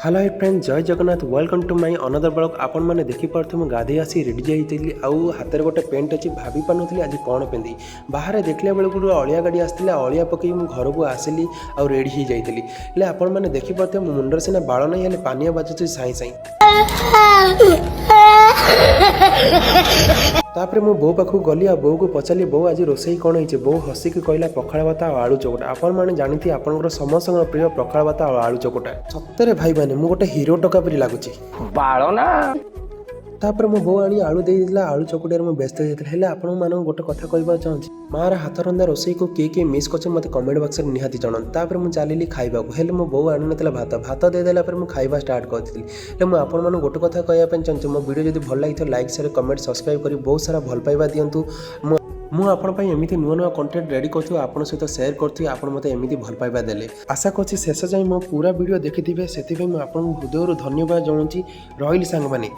Hello friend, Jai Jagannath. Welcome to my another vlog. ଆପଣମାନେ ଦେଖିପାରୁଥିବେ, ମୁଁ ଗାଧେଇ ଆସି ରେଡ଼ି ଯାଇଥିଲି ଆଉ ହାତରେ ଗୋଟେ ପ୍ୟାଣ୍ଟ ଅଛି। ଭାବି ପାରୁନଥିଲି ଆଜି କ'ଣ ପିନ୍ଧି। ବାହାରେ ଦେଖିଲା ବେଳକୁ ଗୋଟେ ଅଳିଆ ଗାଡ଼ି ଆସିଥିଲା। ଅଳିଆ ପକେଇ ମୁଁ ଘରକୁ ଆସିଲି ଆଉ ରେଡ଼ି ହେଇଯାଇଥିଲି। ହେଲେ ଆପଣମାନେ ଦେଖିପାରୁଥିବେ, ମୋ ମୁଣ୍ଡରେ ସିନା ବାଳ ନାହିଁ, ହେଲେ ପାନିଆ ବାଜୁଛି ସାଇଁ ସାଇଁ। ତାପରେ ମୁଁ ବୋଉ ପାଖକୁ ଗଲି ଆଉ ବୋଉକୁ ପଚାରିଲି, "ବୋଉ, ଆଜି ରୋଷେଇ କ'ଣ ହେଇଛି?" ବୋଉ ହସିକି କହିଲା, "ପଖାଳ ଭାତ ଆଉ ଆଳୁ ଚକଟା।" ଆପଣମାନେ ଜାଣିଥିବେ, ଆପଣଙ୍କର ସମସ୍ତଙ୍କର ପ୍ରିୟ ପଖାଳ ଭାତ ଆଉ ଆଳୁ ଚକଟା। ସତରେ ଭାଇମାନେ, ମୁଁ ଗୋଟେ ହିରୋ ଟୋକା ପରି ଲାଗୁଛି। ବାଳ ନା। ତାପରେ ମୋ ବୋଉ ଆଣି ଆଳୁ ଦେଇଦେଲା। ଆଳୁ ଚକଟିବାରେ ମୁଁ ବ୍ୟସ୍ତ ହେଇଯାଇଥିଲି। ହେଲେ ଆପଣମାନଙ୍କୁ ଗୋଟେ କଥା କହିବାକୁ ଚାହୁଁଛି, ମାଆର ହାତ ରନ୍ଧା ରୋଷେଇକୁ କିଏ କିଏ ମିସ୍ କରୁଛନ୍ତି, ମୋତେ କମେଣ୍ଟ ବକ୍ସରେ ନିହାତି ଜଣାନ୍ତୁ। ତାପରେ ମୁଁ ଚାଲିଲି ଖାଇବାକୁ। ହେଲେ ମୋ ବୋଉ ଆଣିନଥିଲା ଭାତ। ଭାତ ଦେଇଦେଲା ପରେ ମୁଁ ଖାଇବା ଷ୍ଟାର୍ଟ କରିଥିଲି। ହେଲେ ମୁଁ ଆପଣମାନଙ୍କୁ ଗୋଟେ କଥା କହିବା ପାଇଁ ଚାହୁଁଛି, ମୋ ଭିଡ଼ିଓ ଯଦି ଭଲ ଲାଗିଥିବ, ଲାଇକ୍, ସେୟାର, କମେଣ୍ଟ, ସବସ୍କ୍ରାଇବ୍ କରି ବହୁତ ସାରା ଭଲ ପାଇବା ଦିଅନ୍ତୁ। ମୁଁ ଆପଣ ପାଇଁ ଏମିତି ନୂଆ ନୂଆ କଣ୍ଟେଣ୍ଟ ରେଡ଼ି କରୁଥିବି, ଆପଣଙ୍କ ସହିତ ସେୟାର କରୁଥିବି। ଆପଣ ମୋତେ ଏମିତି ଭଲ ପାଇବା ଦେଲେ, ଆଶା କରୁଛି ଶେଷ ଯାଏଁ ମୋ ପୁରା ଭିଡ଼ିଓ ଦେଖିଥିବେ। ସେଥିପାଇଁ ମୁଁ ଆପଣଙ୍କୁ ହୃଦୟରୁ ଧନ୍ୟବାଦ ଜଣାଉଛି। ରହିଲି ସାଙ୍ଗମାନେ।